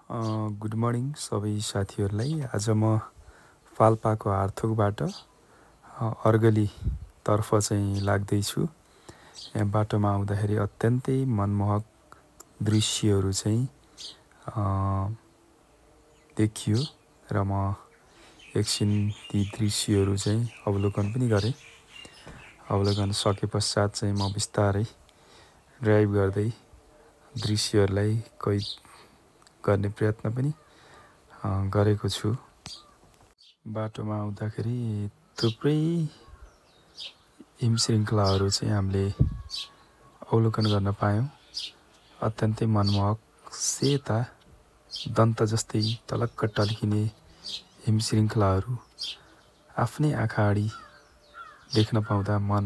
Good morning सबै साथीहरूलाई। आज म पाल्पाको हार्थोकबाट अर्गलीतर्फ चाहिँ लाग्दैछु। यहाँ बाटोमा आउँदाखेरि अत्यन्तै मनमोहक दृश्यहरू चाहिँ देखियो र म एकछिन ती दृश्यहरू चाहिँ अवलोकन पनि गरेँ। अवलोकन सके पश्चात चाहिँ म बिस्तारै ड्राइभ गर्दै दृश्यहरूलाई कैद गर्ने प्रयत्न पनि गरेको छु। बाटोमा आउँदाखेरि थुप्रै हिमश्रृङ्खलाहरू चाहिँ हामीले अवलोकन गर्न पायौँ। अत्यन्तै मनमोहक सेता दन्त जस्तै तलक्क टल्किने हिमश्रृङ्खलाहरू आफ्नै आँखा अगाडि देख्न पाउँदा मन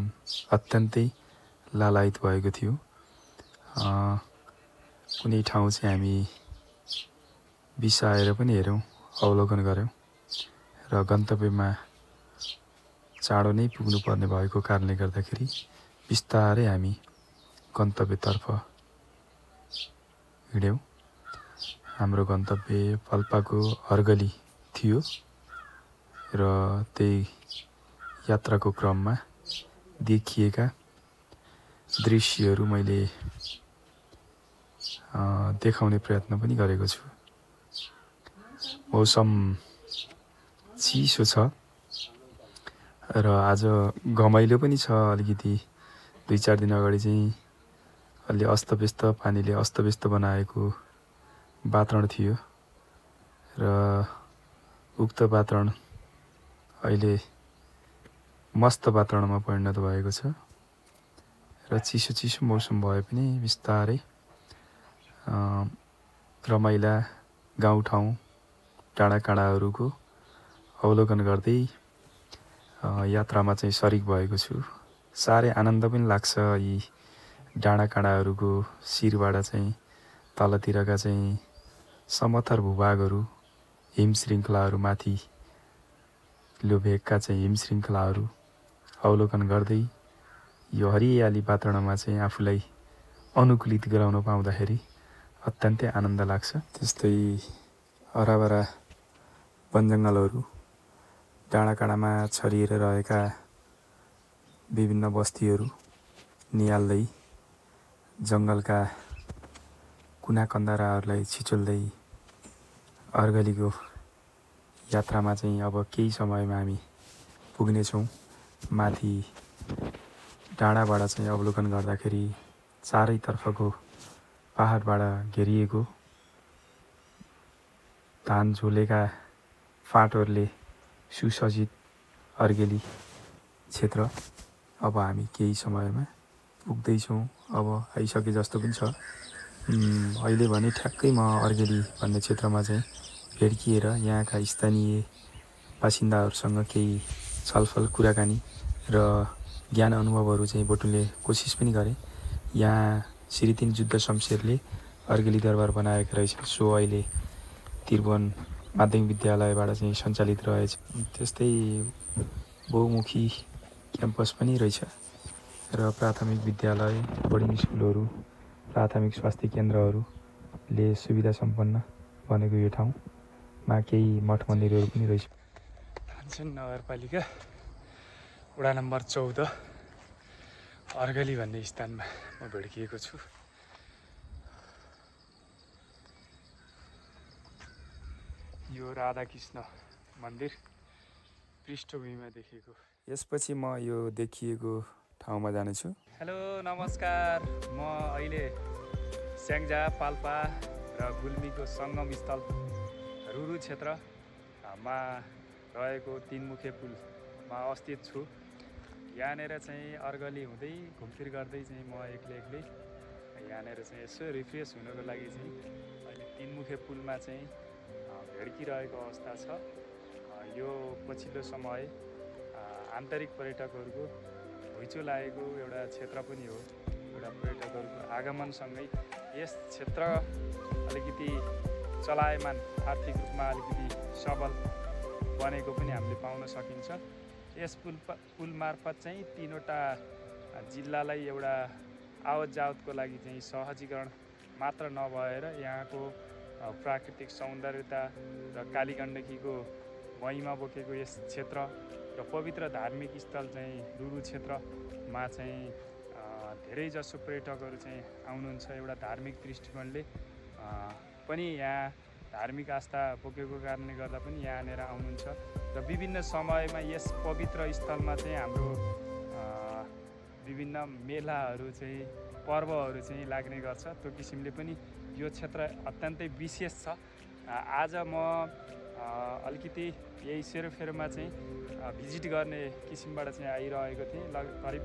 अत्यन्तै लालायित भएको थियो। कुनै ठाउँ चाहिँ हामी बिसाएर पनि हेऱ्यौँ, अवलोकन गऱ्यौँ र गन्तव्यमा चाँडो नै पुग्नुपर्ने भएको कारणले गर्दाखेरि बिस्तारै हामी गन्तव्यतर्फ हिँड्यौँ। हाम्रो गन्तव्य पाल्पाको अर्गली थियो र त्यही यात्राको क्रममा देखिएका दृश्यहरू मैले देखाउने प्रयत्न पनि गरेको छु। मौसम चिसो छ र आज घमाइलो पनि छ। अलिकति 2-4 दिन अगाडि चाहिँ अलि अस्तव्यस्त, पानीले अस्तव्यस्त बनाएको वातावरण थियो र उक्त वातावरण अहिले मस्त वातावरणमा परिणत भएको छ र चिसो मौसम भए पनि बिस्तारै रमाइला गाउँठाउँ डाँडाकाँडाहरूको अवलोकन गर्दै यात्रामा चाहिँ सरिक भएको छु। साह्रै आनन्द पनि लाग्छ यी डाँडाकाँडाहरूको शिरबाट चाहिँ तलतिरका चाहिँ समथर भूभागहरू, हिमश्रृङ्खलाहरू माथि लोभेगका चाहिँ हिमश्रृङ्खलाहरू अवलोकन गर्दै यो हरियाली वातावरणमा चाहिँ आफूलाई अनुकूलित गराउन पाउँदाखेरि अत्यन्तै आनन्द लाग्छ। त्यस्तै हराभरा वनजङ्गलहरू, डाँडाकाँडामा छरिएर रहेका विभिन्न बस्तीहरू निहाल्दै जङ्गलका कुना कन्दराहरूलाई छिचोल्दै अर्गलीको यात्रामा चाहिँ अब केही समयमा हामी पुग्नेछौँ। माथि डाँडाबाट चाहिँ अवलोकन गर्दाखेरि चारैतर्फको पहाडबाट घेरिएको धान झोलेका फाँटहरूले सुसज्जित अर्गेली क्षेत्र अब हामी केही समयमा पुग्दैछौँ। अब आइसके जस्तो पनि छ। अहिले भने ठ्याक्कै म अर्गेली भन्ने क्षेत्रमा चाहिँ भेड्किएर यहाँका स्थानीय बासिन्दाहरूसँग केही छलफल, कुराकानी र ज्ञान अनुभवहरू चाहिँ बटुल्ने कोसिस पनि गरेँ। यहाँ श्री 3 जुद्ध शमशेरले अर्गेली दरबार बनाएका रहेछ। सो अहिले त्रिभुवन माध्यमिक विद्यालयबाट चाहिँ सञ्चालित रहेछ। त्यस्तै बहुमुखी क्याम्पस पनि रहेछ र प्राथमिक विद्यालय, बोर्डिङ स्कुलहरू, प्राथमिक स्वास्थ्य केन्द्रहरूले सुविधा सम्पन्न बनेको यो ठाउँमा केही मठ मन्दिरहरू पनि रहेछ। तानसेन नगरपालिका वडा नम्बर 14 अर्गली भन्ने स्थानमा म भेड्किएको छु। यो राधाकृष्ण मन्दिर पृष्ठभूमिमा देखेको। यसपछि म यो देखिएको ठाउँमा जानेछु। हेलो नमस्कार, म अहिले स्याङ्जा, पाल्पा र गुल्मीको सङ्गम स्थल रुरु क्षेत्रमा रहेको 3 मुखे पुलमा अवस्थित छु। यहाँनिर चाहिँ अर्गली हुँदै घुमफिर गर्दै चाहिँ म एक्लै यहाँनिर चाहिँ यसो रिफ्रेस हुनको लागि चाहिँ अहिले 3 मुखे पुलमा चाहिँ भेड्किरहेको अवस्था छ। यो पछिल्लो समय आन्तरिक पर्यटकहरूको घुइँचो लागेको एउटा क्षेत्र पनि हो। एउटा पर्यटकहरूको आगमनसँगै यस क्षेत्र अलिकति चलायमान, आर्थिक रूपमा अलिकति सबल बनेको पनि हामीले पाउन सकिन्छ। यस पुल मार्फत चाहिँ 3वटा जिल्लालाई एउटा आवत जावतको लागि चाहिँ सहजीकरण मात्र नभएर यहाँको प्राकृतिक सौन्दर्यता र कालीगण्डकीको महिमा बोकेको यस क्षेत्र र पवित्र धार्मिक स्थल चाहिँ रुरु क्षेत्रमा चाहिँ धेरैजसो पर्यटकहरू चाहिँ आउनुहुन्छ। एउटा धार्मिक दृष्टिकोणले पनि यहाँ धार्मिक आस्था बोकेको कारणले गर्दा पनि यहाँनिर आउनुहुन्छ र विभिन्न समयमा यस पवित्र स्थलमा चाहिँ हाम्रो विभिन्न मेलाहरू चाहिँ पर्वहरू चाहिँ लाग्ने गर्छ। त्यो किसिमले पनि यो क्षेत्र अत्यन्तै विशेष छ। आज म अलिकति यही सेरोफेरोमा चाहिँ भिजिट गर्ने किसिमबाट चाहिँ आइरहेको थिएँ। करिब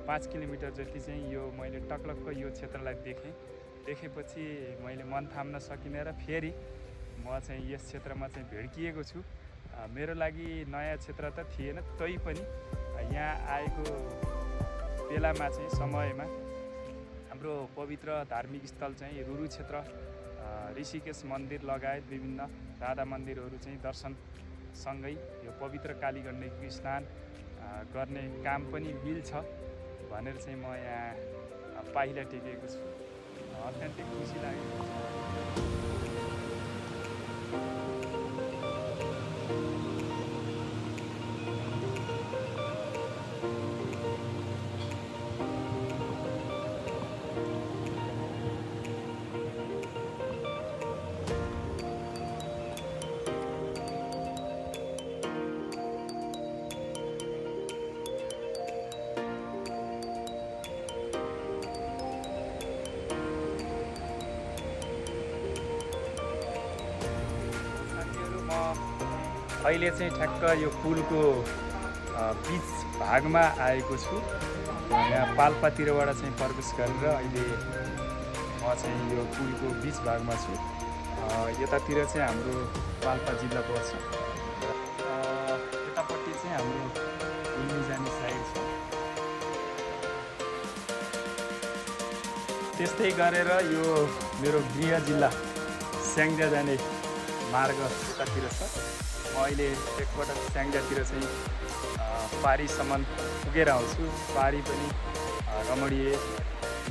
5 किलोमिटर जति चाहिँ यो मैले टक्लक्क यो क्षेत्रलाई देखेपछि मैले मन थाम्न सकिनँ र फेरि म चाहिँ यस क्षेत्रमा चाहिँ भिड्किएको छु। मेरो लागि नयाँ क्षेत्र त थिएन, तै पनि यहाँ आएको बेलामा चाहिँ समयमा हाम्रो पवित्र धार्मिक स्थल चाहिँ रुरु क्षेत्र ऋषिकेश मन्दिर लगायत विभिन्न राधा मन्दिरहरू चाहिँ दर्शनसँगै यो पवित्र कालीगण्डकी स्नान गर्ने काम पनि मिल्छ भनेर चाहिँ म यहाँ पाइला टेकेको छु। अत्यन्तै खुसी लागेको छ। अहिले चाहिँ ठ्याक्क यो पुलको बीच भागमा आएको छु। यहाँ पाल्पातिरबाट चाहिँ प्रवेश गरेर अहिले म चाहिँ यो पुलको बीच भागमा छु। यतातिर चाहिँ हाम्रो पाल्पा जिल्ला पर्छ। यतापट्टि चाहिँ हाम्रो घुम्न जाने साइड छ। त्यस्तै गरेर यो मेरो गृह जिल्ला स्याङ्जा जाने मार्ग यतातिर छ। म अहिले एकपटक स्याङ्जातिर चाहिँ पारीसम्म पुगेर आउँछु। पारी पनि रमणीय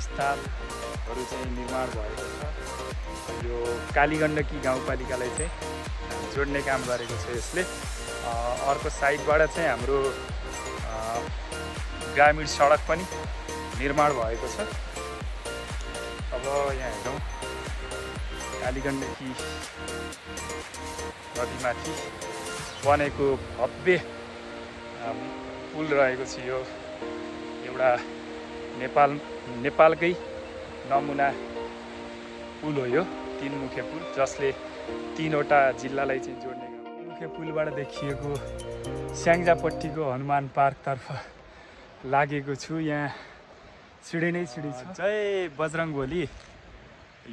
स्थलहरू चाहिँ निर्माण भएको छ। यो कालीगण्डकी गाउँपालिकालाई चाहिँ जोड्ने काम गरेको छ यसले। अर्को साइडबाट चाहिँ हाम्रो ग्रामीण सडक पनि निर्माण भएको छ। अब यहाँ हेरौँ कालीगण्डकी नदीमाथि बनेको भव्य पुल रहेको छ। यो एउटा नेपालकै नमुना पुल हो। यो 3 मुखे पुल जसले 3वटा जिल्लालाई चाहिँ जोड्ने काम। मुखे पुलबाट देखिएको स्याङ्जापट्टिको हनुमान पार्कतर्फ लागेको छु। यहाँ सिँढी नै सिँढी छ। जय बजरङ्गबली।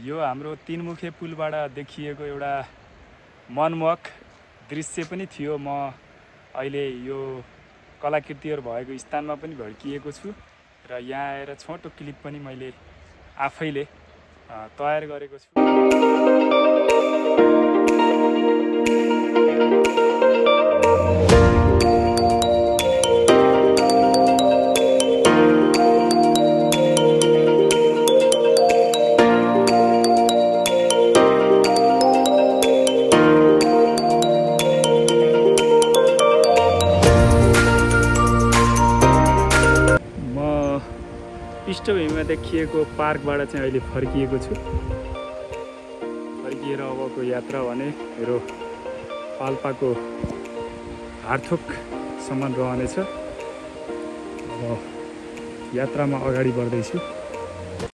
यो हाम्रो 3 मुखे पुलबाट देखिएको एउटा मनमोहक दृश्य पनि थियो। म अहिले यो कलाकृतिहरू भएको स्थानमा पनि भड्किएको छु र यहाँ आएर छोटो क्लिप पनि मैले आफैले तयार गरेको छु। पृष्ठभूमिमा देखिएको पार्कबाट चाहिँ अहिले फर्किएको छु। फर्किएर अबको यात्रा भने मेरो पाल्पाको हार्थोकसम्म रहनेछ। अब यात्रामा अगाडि बढ्दैछु।